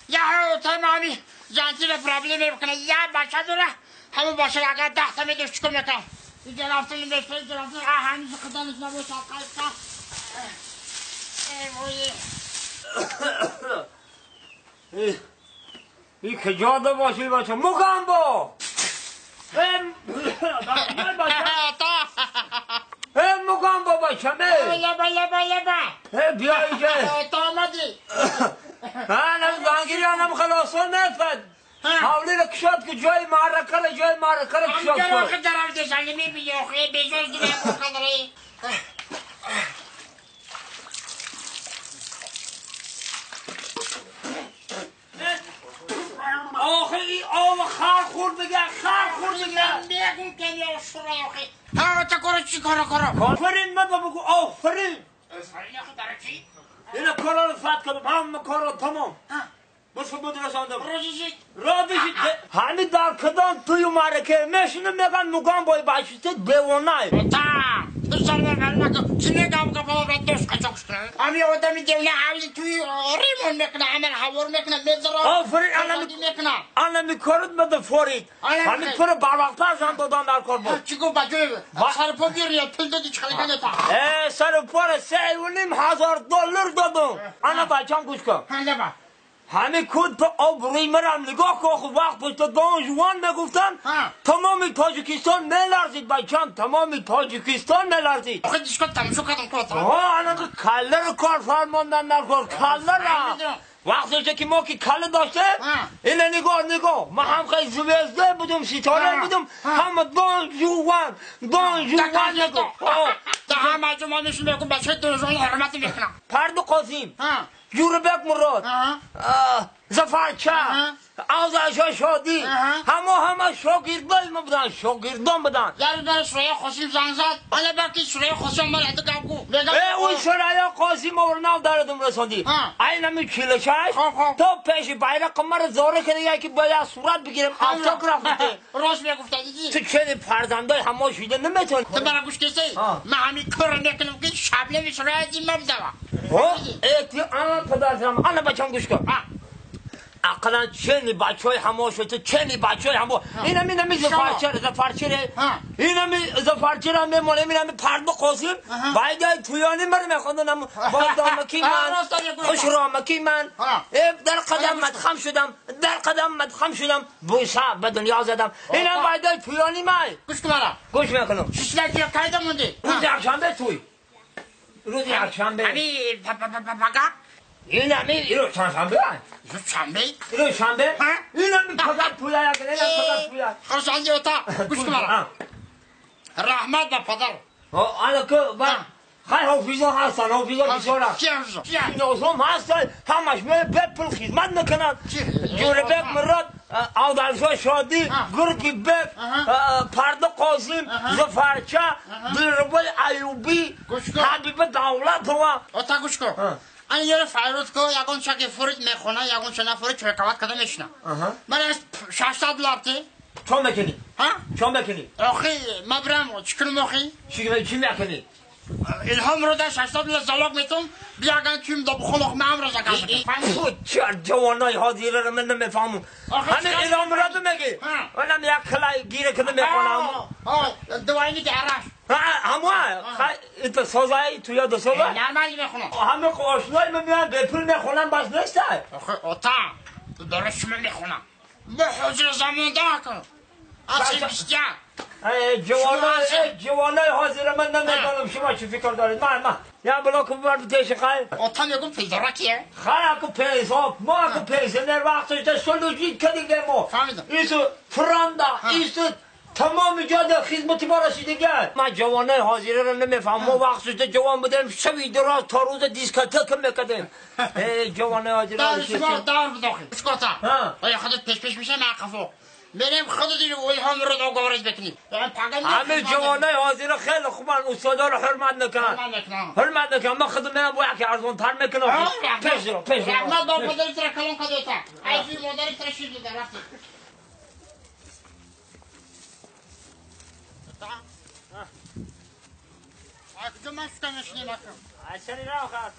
Я тамами ҷантила проблема мекунад. Я бача дора, ҳамон бача агар 10 та медошт, чикор мекард? Инҷа рафтан мешта, инҷа рафтан, ҳанӯз қиданаш набошад, қайфта. Эй вой. ای کجا ده باشی بچه مگامبو ای مگامبو بچه می لبا لبا لبا. بیا اینجا. تا آمدی. انا زنگیری انم خلاصان نفد حاولی را کشاد که جای معرکه را جای معرکه را کشاد چرا کن. آخه درم دشنگی میبینی آخه بیزوز دیگه قدره. آخه این آب خر خورد بگه، خر خورد بگه. میگم که یا شورا آخه ها تا کارو چی کارو کارو. آفرین من بگو آفرین. آفرین آخه برای چی؟ اینا کارا رو فتح کردم، همه کارا تمام. بس بود رساندم. روزی رابشی همین در کدام توی معرکه میشینم میگن مگام بای بچه دیوانه. تا تو سر من نکن چی میگم که بابا دوست قچاق شده. امی آدمی دیوانه حالی توی ریمون میکنه، عمل هوار میکنه، میذاره. آفرین میکنه. انا میکارد بده فورید. همین کار بروقتر زن دادن در کار بود. چی گفت بچه سر پا بیاری پول دادی چخلی کنه تا. سر پا 3,500 دلار دادم. انا بچم گوش کن. همه کود به آب روی مرم نگاه کن. خب وقت پشت دان جوان میگفتن تمام تاجیکستان میلرزید بچم، تمام تاجیکستان میلرزید. آخه دیشکا تماشا کردم کار. ها انا که کله رو کار فرماندن در کار کله را. وقتی که ما که کله داشته اینه نگاه نگاه ما هم خیلی زوزده بودم، ستاره بودم، همه دان جوان دان جوان نگاه. ده همه جمعه میشون میگم بچه دان جوان حرمت میکنم. پرد قاسم، جوربک مراد، زفرچه، آزادشاه شادی، همه همه شاگردای ما بودن، شاگردان بودن. یارو داره سریا قاسم زنگ زد. حالا باکی سریا قاسم مرا تو گفت. اون سریا قاسم اور ناو داردم رسوندی. اینم 46 تا پیش بیرق مرا زوره کرد که باید صورت بگیرم autograph بده. راست میگفت دیدی. تو چه فرزندای همه شده نمیتونی. تو برا گوش کسی؟ من همین کار میکنم که شبله سریا دیم مبدوا. ها؟ ای انا پدرم انا بچم گوش کن. اقلا چنی بچهای همه شده، چنی بچهای همه. اینم اینم زفرچه زفرچه اینم زفرچه را میمونه، اینم پرد قاسم. باید تویانی مر میخوندم با دامکی من خوش رامکی من. در قدم مدخم شدم، در قدم مدخم شدم، بوسه به دنیا زدم. اینم باید تویانی من. گوش کن مرا. گوش میکنم. شش لکه کایدا موندی. روز یکشنبه توی. روز یکشنبه. امی پاپا این همین اینو چندشنبه؟ شنبه؟ اینو شنبه؟ این همین پدر پویا یک، این پدر پویا. خرسندی اوتا گوش کن مرا. رحمت به پدر. آنکه که خیلی حافظا هستن، حافظا بیچاره. کی حافظا؟ نازم هستن، همش به پول خدمت میکنن. جوربک مراد، آدرشاه شادی، گرگی بک، پرده قاسم، زفرچه، دلربای ایوبی، حبیب دولت و. اوتا گوش کن. انا یه فایروت کو یگون چاکی فورید میخونه، یگون چنا فورید چرکوات کدام میشنه. من از 600 دلار تی. چون میکنی؟ ها؟ چون میکنی؟ آخی ما برم چیکار میخوای؟ چی میکنی؟ الهام رو در 600 دلار زلاق میتونم بیاگن تویم دو بخون من امروز اگه. چه جوانای حاضر رو من نمیفهمم. همین الهام رو میگی؟ اونم یک کلای گیره کنه میخونم. دوایی که عرف. همه خیلی سازای تو یاد سازای؟ نرمالی میخونم. همه آشنای من میان به پول میخونم بس نیست. آخه اوتا تو درست من میخونم. ما حضور زمان دارم. اصلا بیشتر. جوانای حاضر من نمیدونم شما چی فکر دارید. من یا بلاک ببر پیش خیلی. اوتا میگم پول داره کیه؟ خیلی کو پیسه ما کو پیسه در وقتش در سلوجی کردیم ما. ایسو فراندا ایسو تمام جاده خدمتی ما رسیدگه. من جوانای حاضره رو نمیفهم. ما وقت شده جوان بودیم شبی دراز تا روز دیسکتک میکردیم. جوانای حاضره دار دار بداخل اسکوتا. آیا خودت پیش پیش میشه من قفو میریم خودت رو الهام رو دو گوارش بکنیم. همه جوانای حاضره خیلی خوبن، استادا رو حرمت نکنن. حرمت نکنن. من خودم میام با یکی ارزان تر میکنم. پیش رو پیش رو. رحمت با پدرت را کلون کدوتا. ای مادرت را شیر داده رفتی. کجا من سکنش نمیکنم. اصلا راه آخر.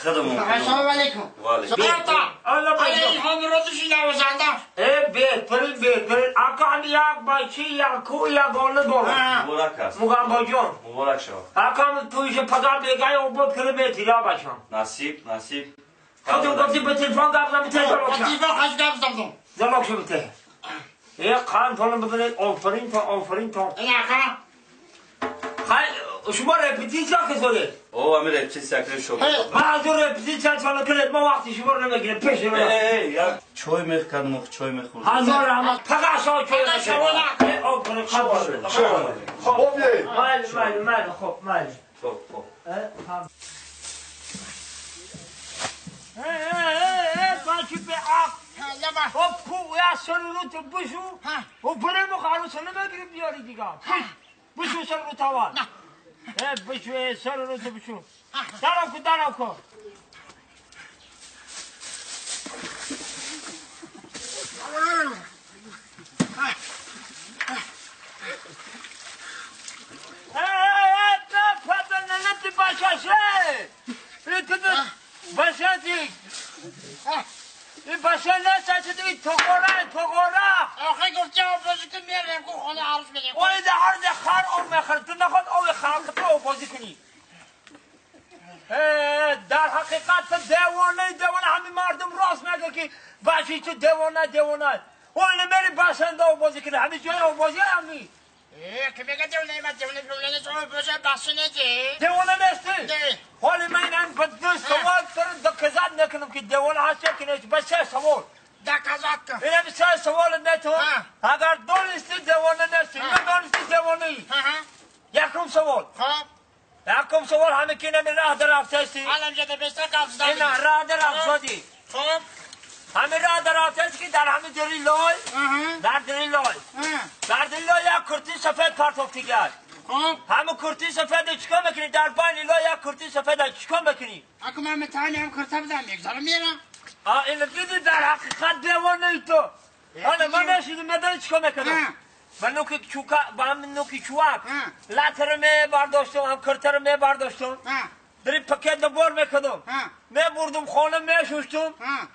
السلام علیکم. مبارک است. مبارک شما. نصیب نصیب. شما رپتیسیا که زده؟ او همین رپتیسیا که شما. من از اون رپتیسیا چاله کنید ما وقتی شما رو نمیگیریم پیش رو. ای یک چای میخوردم چای میخوردم. هزار رحمت فقط شما چای میخوردم. آفرین خب خب مال مال مال خب مال. خب خب. ای بچه به آق. خب کو یا سر رو تو بشو. و بریم خالص نمیگیریم بیاری دیگه. بشو سر رو تاوان. بشو سر رو تو بشو. دارم کو دارم کو. آخه گفتی آب بازی کن میارم که خانه عروس بدیم. اوه ده هر ده خر آب میخورد تو نخواد آب خر تو آب بازی کنی. در حقیقت دیوانه دیوانه همین مردم راست میگه که بچی تو دیوانه دیوانه. اوه نمیری بسنده آب بازی کنی همین جای آب بازی همی. که میگه دیوانه من دیوانه دیوانه تو آب بازی بسنده دی. دیوانه نیستی. حالی من این به دو سوال سر دکزاد نکنم که دیوانه هست که نیست بس سه سوال. دکزاد. اینم سه سوال نه تو. اگر دونستی دیوانه نیستی ندونستی دیوانه ای. یکم سوال. خب. یکم سوال همه که نمی راه در رفته الان جده بسته قبض دادی. نه راه در رفته. خب. همه راه در رفته که در همه دری لای. در دری لای. در دری لای یک کرتی سفید پرتافتی کرد. خب. همه کرتی سفید چیکار میکنی؟ در بین لای یک کرتی سفید چیکار میکنی؟ اگه من متانی هم کرتی بدم یک ذره میرم. اینو دیدی در حقیقت دیوانه ای تو. حالا من نشیدم میدانی چیکار میکنم؟ من نوکی چوکا با هم نوکی چوک لاتر می برداشتم هم کرتر می برداشتم در پکت بار میکردم می بردم خانه می شستم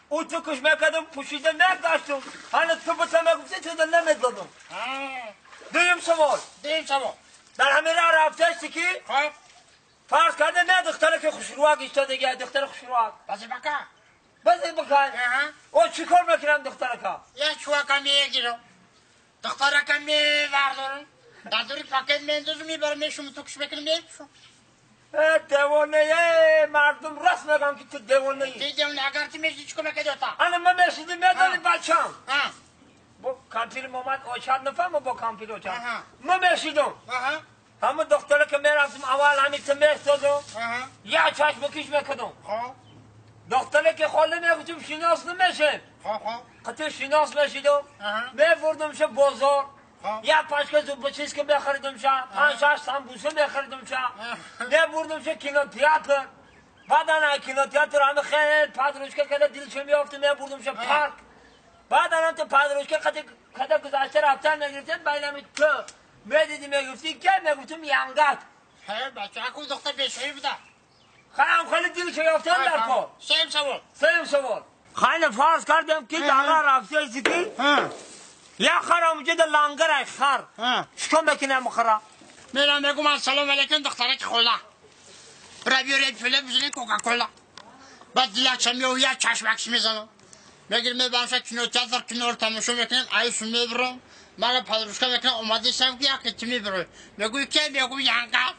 او تو کش میکردم پوشیده می داشتم حالا تو بتا میگفتی تو نمیدادم. دویم سوال. دویم سوال. در همین راه رفته که فرض کرده نه دختره که خوشروک ایستاده دیگه دختر خوشروک. بازی بکن. بازی بکن. او چیکار میکنم دختره که؟ یه چوکا میگیرم. دختره که میوردارم. در دوری پاکت میندازم میبرم میشم تو کش میکنم میپوشم. دیوانه مردم راست میگم که تو دیوانه ای. دیوانه اگر تو میشی چیکار میکردی تا؟ انا من میشیدم میدانی بچم. با کامپیل اومد اوچاد نفهم با کامپیل اوچاد. من میشیدم. همه دختره که میرفتم اول همین تو میستادم. یا چشم کش میکردم. دختره که خاله میگفتم شناس نمیشم. قطعه شناس میشیدم. میبردم شه بازار. یا پنج کس چیز که میخریدم شه 5 6 سمبوسه میخریدم شه میبردم شه کینو تئاتر. بعدا کینو تئاتر همه خیلی پادروشکا که دلش میافت میبردم شه پارک. بعدا هم تو پادروشکا قطعه گذشته رفتن میگرفتن بینم تو میدیدی میگفتی که میگفتم ینگت. بچه اکو دختر بشوی بوده. خیلی خیلی دلش یافتن در کار. سیم سوال. سیم سوال. خیلی فرض کردم که دانگا رفته ایستی یا خر اونجا در لنگر ای خر چیکار میکنم خرا؟ میرم میگم السلام علیکم دخترک خوله برای بیارید فله بزنید کوکاکولا. بعد دیلکشم میو یک چشمکش میزنم میگیرم میبرم کنار تئاتر کنار تماشا میکنم عیش میبرم مرا پدروشکا میکنم اومده سم که یک کی میبره میگوی که میگوی ینگا.